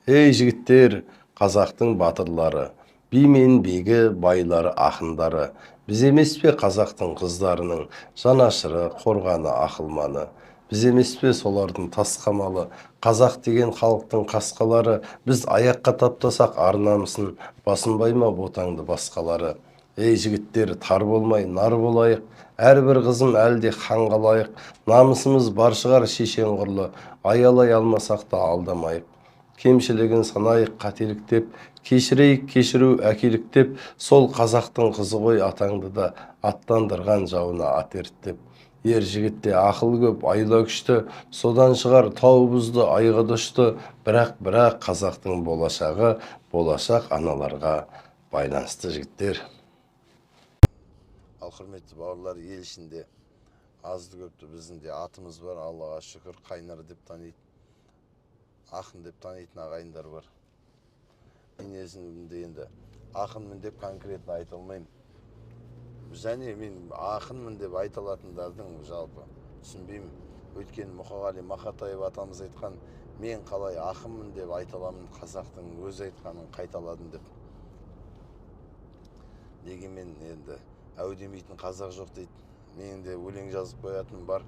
Ей, жігіттер, қазақтың батырлары, би мен бегі, байлары, ақындары, біз емес пе қазақтың қыздарының жанашыры, қорғаны, ақылманы? Біз емес пе солардың тас қамалы, қазақ деген халықтың қасқалары? Біз аяққа таптасақ ар намысын, басынбай ма ботаңды басқалары? Ей, жігіттер, тар болмай нар болайық, әрбір қызым әлі де ханға лайық. Намысымыз бар шығар шешен құрлы, аялай алмасақ та алдамайық. Кемшілігін санайық қателік деп, кешірейік, кешіру әкелік деп. Сол қазақтың қызы ғой атаңды да аттандырған жауына ат ерттеп. Ер жігітте ақыл көп, айла күшті, содан шығар тау бұзды, айға ұшты. Бірақ қазақтың болашағы болашақ аналарға байланысты, жігіттер. Ал құрметті бауырлар, ел ішінде азды көпті біздің де атымыз бар, Аллаға шүкір, Қайнар деп таниды, ақын деп танитын ағайындар бар. Мен өзімді енді ақынмын деп конкретно айта алмаймын. Және мен ақынмын деп айта алатындардың жалпы түсінбеймін. Өйткені Мұқағали Мақатаев атамыз айтқан, мен қалай ақынмын деп айта аламын, қазақтың өз айтқанын қайталадым деп. Дегенмен енді әу демейтін қазақ жоқ дейді. Мен де өлең жазып қоятыным бар.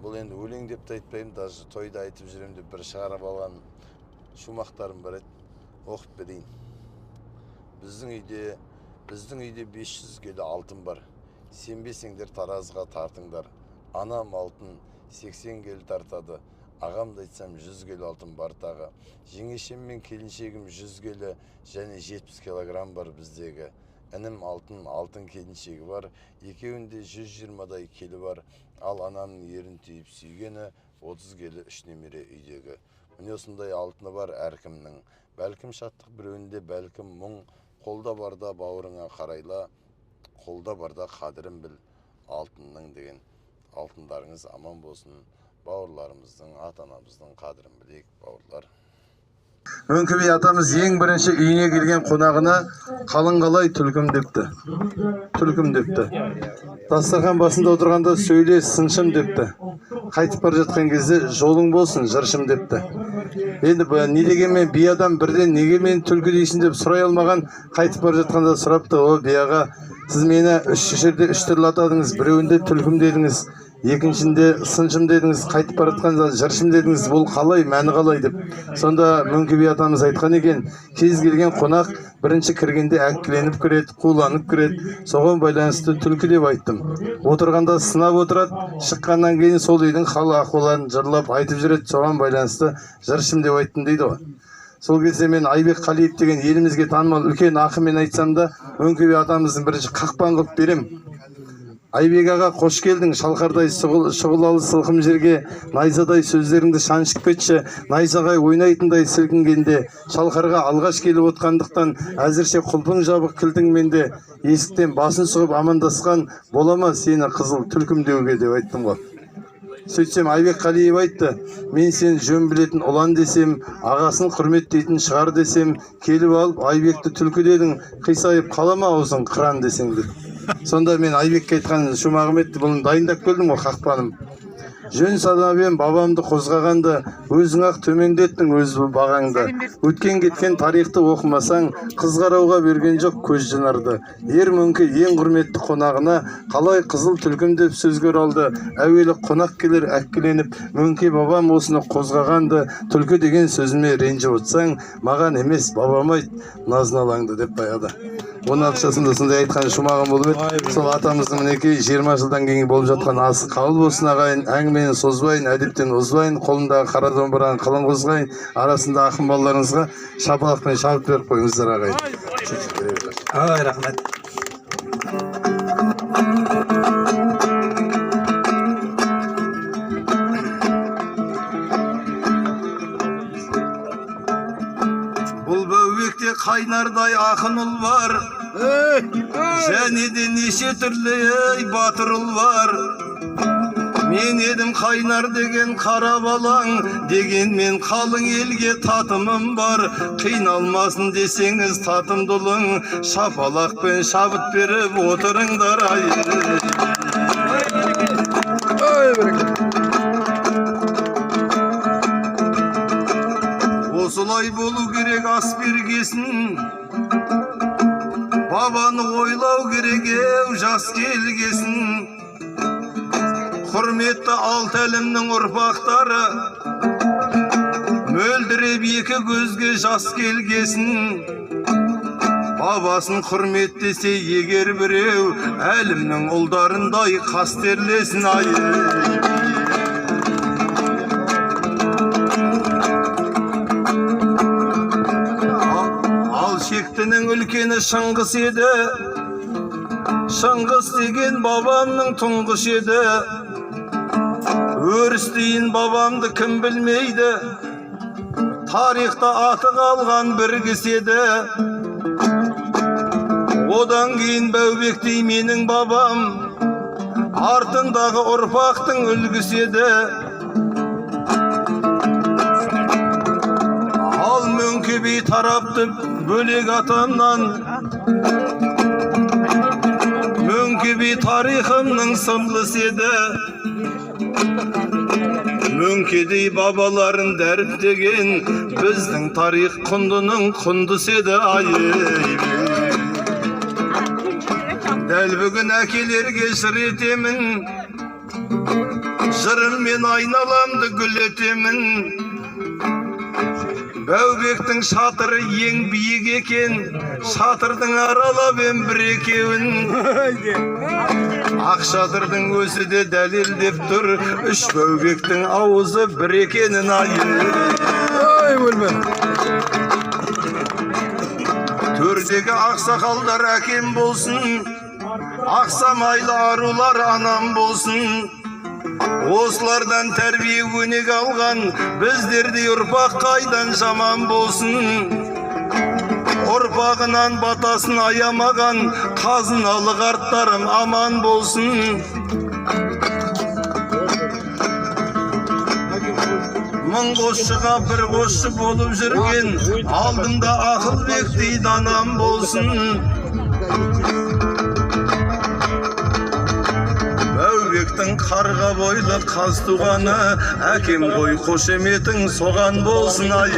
Бұл енді өлең деп те айтпаймын, даже тойда айтып жүремін деп бір шығарып алған шумақтарым бар еді, оқып берейін. Біздің үйде 500 келі алтын бар. Сенбесеңдер таразыға тартыңдар. Анам алтын 80 келі тартады. Ағамды айтсам 100 келі алтын бар тағы. Жеңешем мен келіншегім 100 келі және 70 килограмм бар біздегі. Інім алтын, алтын келіншегі бар. Екеуінде 120-дай келі бар. Ал анамның ерін түйіп сүйгені 30 келі үш немере үйдегі. Міне осындай алтыны бар әркімнің. Бәлкім шаттық біреуінде, бәлкім мұң. Қолда барда бауырыңа қарайла, қолда барда қадірін біл алтынның деген. Алтындарыңыз аман болсын, бауырларымыздың, ата-анамыздың қадірін білейік, бауырлар. Мөңке би атамыз ең бірінші үйіне келген қонағына қалың қалай түлкім депті. Түлкім депті. Дастархан басында отырғанда сөйле сыншым депті. Қайтып бара жатқан кезде жолың болсын жыршым депті. Енді не дегенмен би адам бірден неге мен түлкі дейсің деп сұрай алмаған, қайтып бара жатқанда сұрапты: о би аға, сіз мені үш жерде үш түрлі атадыңыз, біреуінде түлкім дедіңіз, екіншінде сыншым дедіңіз, қайтып бара жатқанда жыршым дедіңіз, бұл қалай, мәні қалай деп. Сонда Мөңке би атамыз айтқан екен, кез келген қонақ бірінші кіргенде әккіленіп кіреді, қуланып кіреді, соған байланысты түлкі деп айттым. Отырғанда сынап отырады, шыққаннан кейін сол үйдің хал ахуалын жырлап айтып жүреді, соған байланысты жыршым деп айттым дейді ғой. Сол кезде мен Айбек Қалиев деген елімізге танымал үлкен ақынмен айтсам да, Мөңке би атамыздың бірінші қақпан қылып берем. Айбек аға, қош келдің, шалқардай шұғылалы сылқым жерге, найзадай сөздеріңді шаншып кетші, найзағай ойнайтындай сілкінгенде. Шалқарға алғаш келіп отқандықтан әзірше құлпың жабық кілтің менде, есіктен басын сұғып амандасқан бола ма сені қызыл түлкім деуге деп айттым ғой. Сөйтсем Айбек Қалиев айтты, мен сен жөн білетін ұлан десем, ағасын құрметтейтін шығар десем, келіп алып Айбекті түлкі дедің, қисайып қала ма аузың қыран десең деп. Сонда мен Айбекке айтқан шумағым еді, бұны дайындап келдім ғой қақпаным. Жөн санап ем бабамды қозғағанды, өзің ақ төмендеттің өз бағаңды. Өткен кеткен тарихты оқымасаң, қыз қарауға берген жоқ көз жанарды. Ер Мөңке ең құрметті қонағына қалай қызыл түлкім деп сөзге оралды. Әуелі қонақ келер әккіленіп, Мөңке бабам осыны қозғағанды. Түлкі деген сөзіме ренжіп отырсаң, маған емес бабама айт назын деп баяғыда. 16 жасымда сондай айтқан шумағым болып еді. Сол атамыздың мінекей 20 жылдан кейін болып жатқан асы қабыл болсын ағайын. Әңгімені созбайын, әдептен озбайын, қолымдағы қара домбыраны қылын қозғайын. Арасында ақын балаларыңызға шапалақпен шабыт беріп қойыңыздар ағайын. Ой, рахмет. Бұл бәубекте Қайнардай ақын ұл бар, және де неше түрлі ей батыр ұл бар. Мен едім Қайнар деген қара балаң, дегенмен қалың елге татымым бар. Қиналмасын десеңіз татымдылың, шапалақпен шабыт беріп отырыңдар ай. Осы Осылай болу керек ас бергесін. Бабаны ойлау керек еу жас келгесін. Құрметті алты әлімнің ұрпақтары, мөлдіреп екі көзге жас келгесін. Бабасын құрметтесе егер біреу, әлімнің ұлдарындай қастерлесін ай. Ал шектінің үлкені Шыңғыс еді. Шыңғыс деген бабамның тұңғыш еді. Өрістейін бабамды кім білмейді. Тарихта аты қалған бір кісі еді. Одан кейін Бәубектей менің бабам, артындағы ұрпақтың үлгісі еді. Ал Мөңке би тарапты бөлек атамнан. Мөңке би тарихымның сырлысы еді. Мөңкедей бабаларын дәріптеген біздің тарих құндының құндысы еді ай. Дәл бүгін әкелерге жыр етемін, жырыммен айналамды гүл етемін. Бәубектің шатыры ең биік екен, шатырдың аралап ем бір екеуін. Ақ шатырдың өзі де дәлелдеп тұр, үш Бәубектің ауызы бір екенін ай. Ой, өлме. Төрдегі ақсақалдар әкем болсын, ақсамайлы арулар анам болсын. Осылардан тәрбие өнеге алған біздердей ұрпақ қайдан жаман болсын. Ұрпағынан батасын аямаған қазыналы қарттарым аман болсын. Мың қосшыға бір қосшы болып жүрген алдымда Ақылбектей данам болсын. Бәубектің қарға бойлы қаз туғаны, әкем ғой қошеметің соған болсын ай.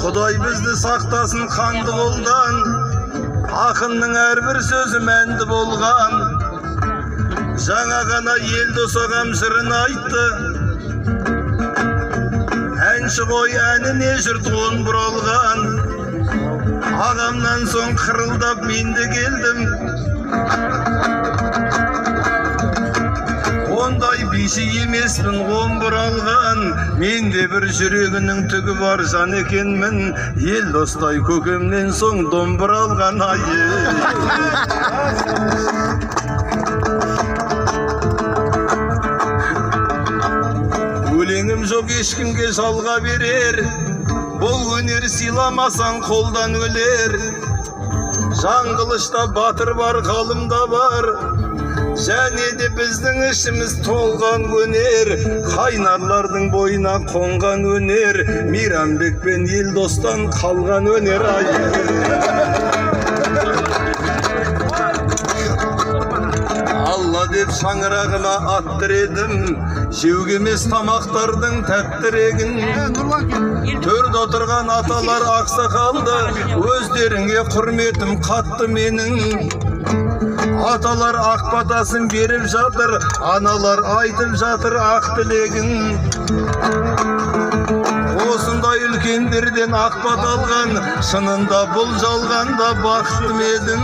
Құдай бізді сақтасын қанды қолдан, ақынның әрбір сөзі мәнді болған. Жаңа ғана Елдос ағам жырын айтты, әнші ғой әніне жұрт он бұралған. Ағамнан соң қырылдап мен де келдім. Ондай биші емеспін он бұралған. Мен де бір жүрегінің түгі бар жан екенмін. Елдостай көкемнен соң домбыра алған ай. Өлеңім жоқ ешкімге жалға берер, бұл өнер сыйламасаң қолдан өлер. Жаңғылышта батыр бар, ғалым да бар, және де біздің ішіміз толған өнер. Қайнарлардың бойына қонған өнер, Мейрамбек пен Елдостан қалған өнер ай. Алла деп шаңырағыма аттыр едім, жеуге емес тамақтардың тәттірегін. Төрде отырған аталар ақсақалды, өздеріңе құрметім қатты менің. Аталар ақ батасын беріп жатыр, аналар айтып жатыр ақ тілегін. Осындай үлкендерден ақ бата алған, шынында бұл жалғанда бақытты едім.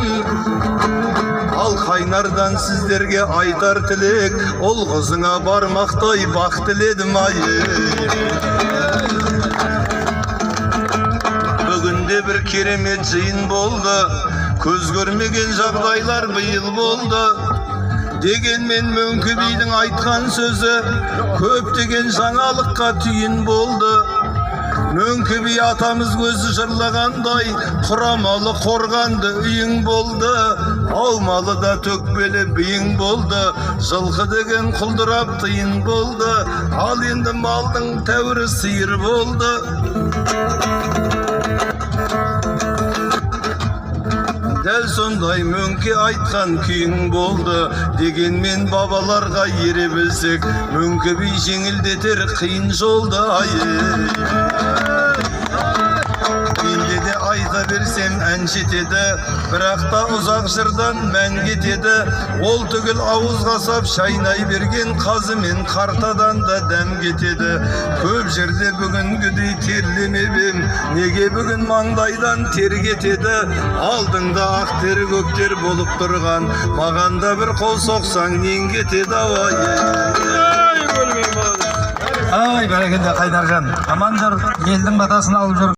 Ал Қайнардан сіздерге айтар тілек, ұл қызыңа бармақтай бақ тіледім ай. Бүгінде бір керемет жиын болды, көз көрмеген жағдайлар биыл болды. Дегенмен Мөңке бидің айтқан сөзі көптеген жаңалыққа түйін болды. Мөңке би атамыз көзі жырлағандай, құрамалы қорғанды үйің болды, аумалы да төкпелі биің болды, жылқы деген құлдырап тиын болды, ал енді малдың тәуірі сиыр болды. Дәл сондай Мөңке айтқан күйің болды. Дегенмен бабаларға ере білсек, Мөңке би жеңілдетер қиын жолды, ай. Менде де айта берсем ән жетеді, бірақ та ұзақ жырдан мән кетеді. Ол түгіл, ауызға сап шайнай берген қазы мен қартадан да дәм кетеді. Көп жерде бүгінгідей терлемеп ем, неге бүгін маңдайдан тер кетеді? Алдыңда ақ тер, көк тер болып тұрған, маған да бір қол соқсаң, нең кетеді, ай? Ай, өлмем. Ай, бәрекелді, Қайнаржан. Аман жүр, елдің батасын алып жүр.